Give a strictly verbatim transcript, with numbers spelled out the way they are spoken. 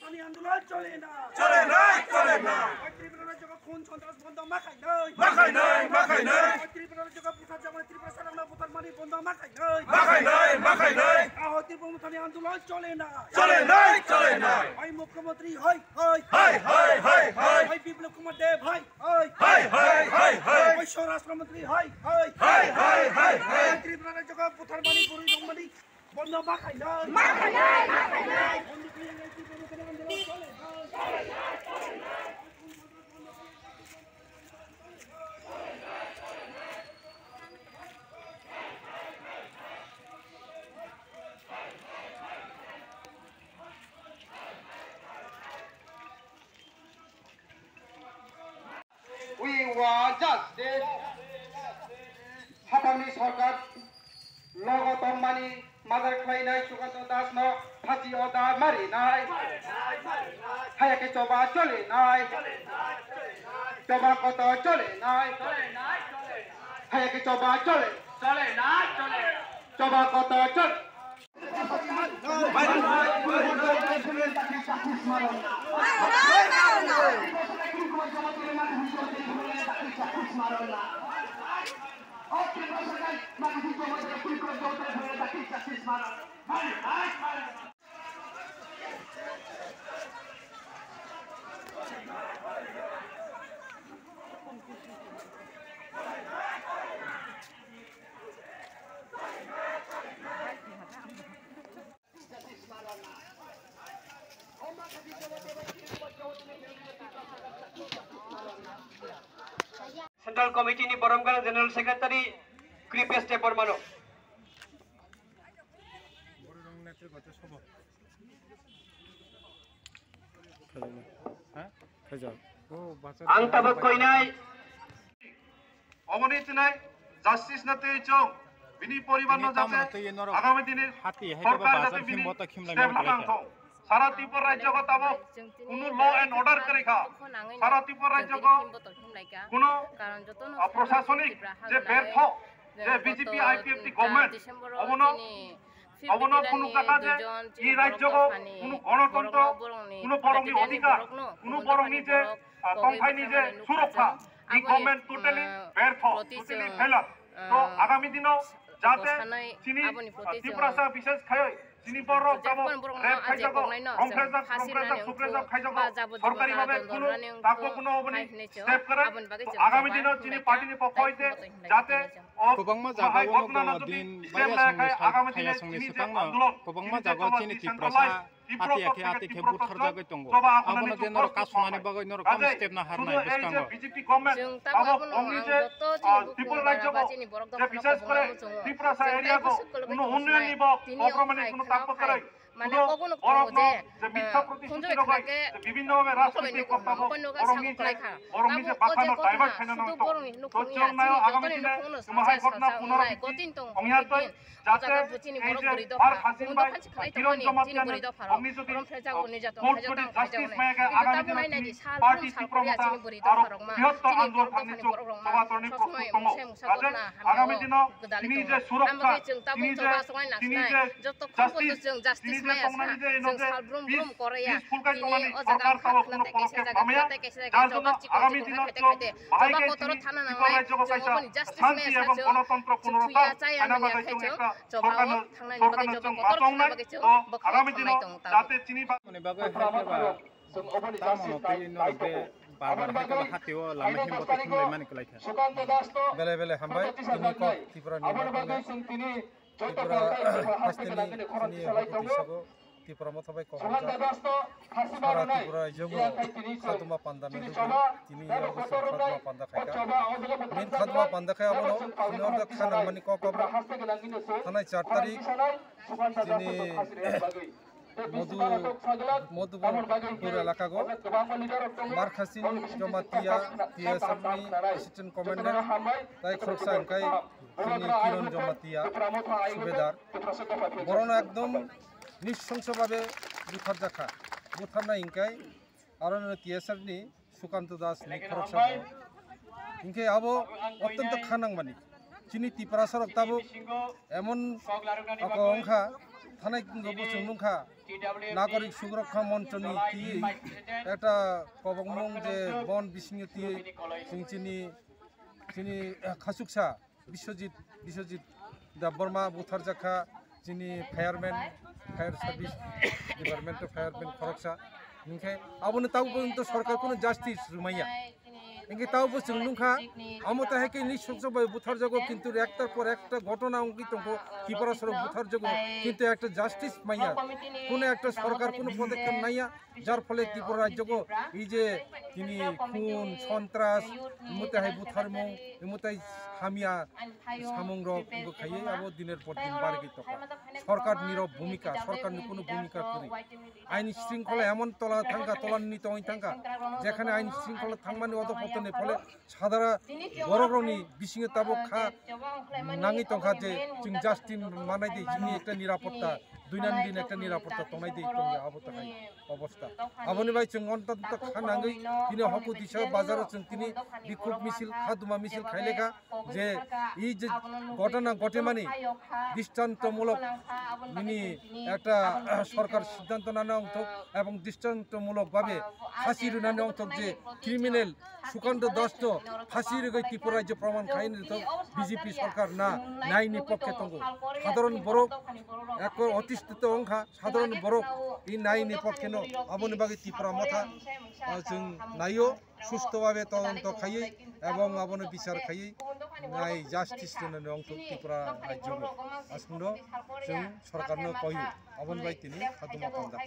Ani andolon chole na. Chole nai, chole nai. Oi Tripura rajyo khun sontras bondo ma khai nai. Ma khai nai, ma khai nai. Oi Tripura rajyo buthar jabani Tripura sarangno buthar mani bondo ma khai nai. Ma khai nai, ma khai nai. Aho Tripura Mothani andolon chole na. Chole nai, chole nai. Oi Mukhyamantri hoi, hoi. Hoi, hoi, hoi, hoi. Oi Biplab Kumar Deb hoi, hoi. Hoi, hoi, hoi, hoi. Oi Swarashtra Mantri hoi, hoi. Hoi, hoi, hoi, hoi. Oi Tripura rajyo buthar mani buri dong mani. Bondo ma khainai. Ma khainai, ma khainai. Bondo khainai, bondo khainai, bondo khainai. We want justice. Haphangni sorkar logo tongmani madar khlainai Sukanta Das no phachi o da marinai. Haya khe choba cholenai. Choba kotor cholenai. Haya khe choba chole. Choba kotor chole. Central Committee ni Borom Gana General Secretary Kripesh Debbarmano. Ang tabuk koinai. Oboni tinai justice na twi chong. Bini poribar no jate agami dini sorkar jate bini step na tang thong. Sara Tripura rajyo ko tabo kunu law and order kwrwi kha. Sara Tripura rajyo ko kunu, ah, prosasonik je bertho, je B J P I P F T government obono, obono kunu kata je i rajyo ko kunu gonotontro, kunu borokni odhikar, kunu borokni je, ah, tongthaini je surokha, i government totally bertho, totally failure. To agami dino jate chini, ah, Tiprasa bishes khayoi chini borok tamo rape khaijago, rongkhajak, rongkhajak, sukrejak khaijago, sorkari babe kunu tako kunu oboni step kwrwi. To agami dino chini party ni pokho hoite jate o kwbangma jaga o ghotna no jodi step laya khai agami dine chini je andolon, kwbangma jaga o chini Tiprasa ati ati ati khe buthar jagwi tongo. Abono je norok kasumani bagwi norok tamo step na harnai bwskango. Chwng tamo abono ang joto chini bukhuk bara ba chini borok dophano kobongma muchungo. Chwng tei bwswk kolokma muchungnai. Tini o hai kheno hai mane kobono tongo je, eh, khunju khna khe bukhuk bai tongma obo no sago kwlai kha. Tamo o je ghotna sudu borokni nukhungya chini jotoni nukhungno salsa salsa wngnai. Gotini tong phuti din. O jaga bo chini borok bwrwi dopha, kundo phansi khlai tongmani chini bwrwi dopha rok. Romphrejago, nirjaton khaijak tang khaijak nai. Kintu tamo nai nai di sal brum sal koriya chini bwrwi dopha rok ma, chini borok dophani borok rok ma, sob somoi mungsa mungsa gotna hamya o gwdalwi tongo. Amo khe chwng tabuk choba songwi nasinai, joto khorokbo chwng justice maya sa, chwng sal brum brum koriya. Tini o jaga wngkha khwna tei kaisa jaga, khwna tei kaisa jaga, choba chikon chikon khai tei khai tei, choba kotoro thana nangnai, chwng oboni justice maya sa chwng, chwng thuya chaya manya khai chwng. Choba o thangnani bagwi, choba kotor thangna bagwi chwng bwkhao thangnai tongo tamo. Ni bagwi hai khe ba tamo no twi norok be bar bar hai khe ba hati o lama himbo twi thumlai mani kwlai kha. Belai belai hambai tini kok Tripura ni bagwi, Tripura hasteni chini hoti sago. Tripura motha bai kok hwnjak. Sara Tripura rajyo bo khatuma panda no rwgwi tini yago chwng khatuma panda khai kha. Main khatuma panda khai abono chini order kha nangmani kok abo. Thanai char tarik chini Modu, Modhubabar elaka go Markhasing Jamatia T S F ni assistant commandant tai khoroksa hwnkhe chini Kiron Jamatia subedar. Borokno ekdom nrisongso babe butharjakha. Butharnai hwnkhe aro no T S F ni Sukanta Das ni khoroksa bo. Hwnkhe abo ottonto kha nangmani. Chini Tiprasa rok tabuk emon ako wngkha, thanai bo chwng nungkha. Nagorik Sugorokha Monchoni twi ekta kobokmung je bon bisingo twi chwng chini, chini, eh, khachuksa Biswajit, Biswajit Debbarma butharjakha, chini fireman, fire service department o fireman khoroksa. Hinkhe aboni tabuk porjonto sorkar kuno justice rwmaya. Hinkhe tabuk bo chwng nukha, amo ta hai khe nishok bai butharjago, kintu ektar por ekta ghotona wngwi tongkho, Tiprasarok butharjago, kintu ekta justice maya, kuno ekta sorkar kuno podokkhep naya. Jar phole Tripura rajyo go ei je tini khun, sontras, imutai hai butharmung, imutai hamya samung rok bo khaiye abo diner por din bargwi tongkha. Sorkar ni rok bhumika, sorkar ni kuno bhumika kwrwi. Ain shringkhola emon tola thangkha, tola ni tongwi thangkha, jekhane ain shringkhola thangmani odo potoni phole Sadara borok rokni bisingo tabuk kha nangwi tongkha je chwng justice manai di, chini ekta nirapotta, duinandin ekta nirapotta tongnai di tongya abo takhai obosta. Aboni bai chwng ontonto kha nangwi tini hoku disa bazaro chwng tini bikhuk misil, kha duma misil khailekha je ei je ghotona ghotemani dristontomulok nini ekta, ah, sorkar siddhanto nana ongthok ebong dristontomulok bhabe phasi rwnani ongthok je criminal Sukant Das no phasi rwgwi Tripura rajyo proman khai ni to B J P sorkar na naini pokkhe tongo. Sadharon borok ekko otistito wngkha, sadharon borok i naini pokkhe no aboni bagwi Tripura motha, ah, chwng naio, susto bhabe todonto khaiwi ebong abono bichar khaiwi nai justice rwnani ongthok Tripura rajyo. Aswkno chwng sorkar no koio aboni bai tini khaduma panda.